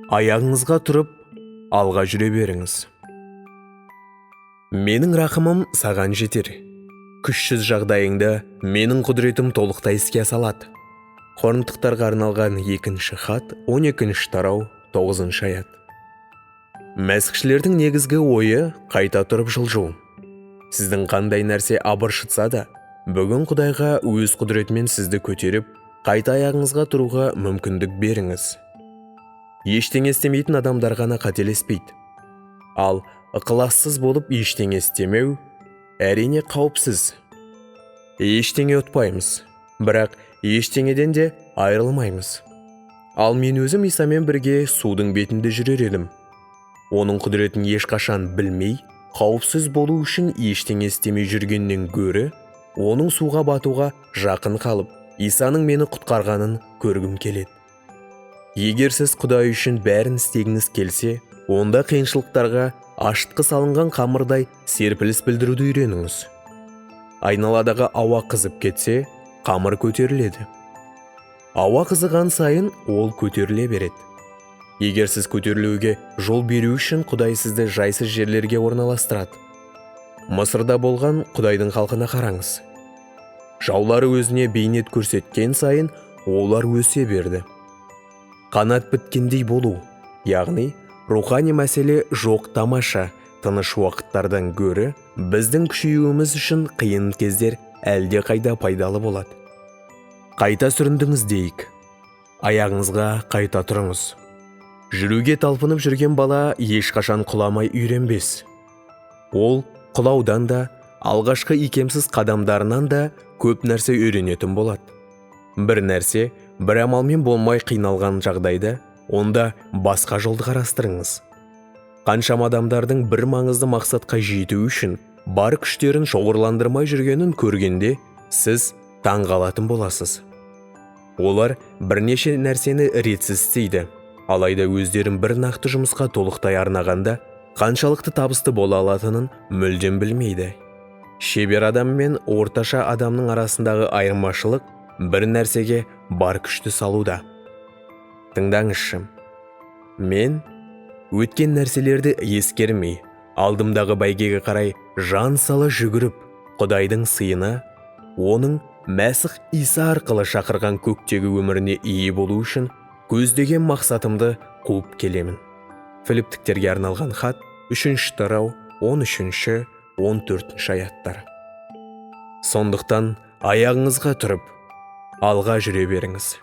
Аяғыңызға тұрып, алға жүре беріңіз. Менің рақымым саған жетер. Күшсіз жағдайыңды менің құдіретім толықтай іске салады. Қорынттықтарға арналған екінші хат, 12 тарау, 9 аят. Мәсіхшілердің негізгі ойы қайта тұрып жылжу. Сіздің қандай нәрсе абыржытса да, бүгін Құдайға өз құдіретімен сізді көтеріп, қайта аяғыңызға тұруға мүмкіндік беріңіз. Ештеңе істемейтін адамдар ғана қателеспейді. Ал ықылассыз болып ештеңе істемеу әрине қауіпсіз. Ештеңе ұтпаймыз, бірақ ештеңеден де айырылмаймыз. Ал мен өзім Исамен бірге судың бетінде жүрер едім. Оның құдіретін ешқашан білмей, қауіпсіз болу үшін ештеңе істемей жүргеннен гөрі, оның суға батуға жақын қалып, Исаның мені құтқарғанын көргім келеді. Егер сіз Құдай үшін бәрін істегіңіз келсе, онда қиыншылықтарға ашытқы салынған қамырдай серпіліс білдіруді үйреніңіз. Айналадағы ауа қызып кетсе, қамыр көтеріледі. Ауа қызыған сайын ол көтеріле береді. Егер сіз көтерілуге жол беру үшін Құдай сізді жайсыз жерлерге орналастырады. Мысырда болған Құдайдың халқына қараңыз. Жаулары өзіне бейнет көрсеткен сайын олар өсе берді. Қанат біткендей болу, яғни рухани мәселе жоқ тамаша, тыныш уақыттардан гөрі біздің күшеюіміз үшін қиын кездер әлде қайда пайдалы болады. Қайта сүріндіңіз дейік. Аяғыңызға қайта тұрыңыз. Жүруге талпынып жүрген бала ешқашан құламай үйренбес. Ол құлаудан да, алғашқы икемсіз қадамдарынан да көп нәрсе үйренетін болады. Бір нәрсе бір амалмен болмай қиналған жағдайда, онда басқа жолды қарастырыңыз. Қаншама адамдардың бір маңызды мақсатқа жету үшін бар күштерін шоғырландырмай жүргенін көргенде, сіз таң қалатын боласыз. Олар бірнеше нәрсені ретсіз істейді, алайда өздерін бір нақты жұмысқа толықтай арнағанда қаншалықты табысты бола алатынын мүлдем білмейді. Шебер адам мен орташа адамның арасындағы айырмашылық бір нәрсеге бар күшті салуда. Тыңдаңызшы. Мен өткен нәрселерді ескермей, алдымдағы бәйгеге қарай жан сала жүгіріп, Құдайдың сыйына, оның Мәсіх Иса арқылы шақырған көктегі өміріне ие болу үшін көздеген мақсатымды қуып келемін. Филипптіктерге арналған хат, 3 тарау, 13-ші, 14-ші аяттар. Сондықтан аяғыңызға тұрып, алға жүре беріңіз.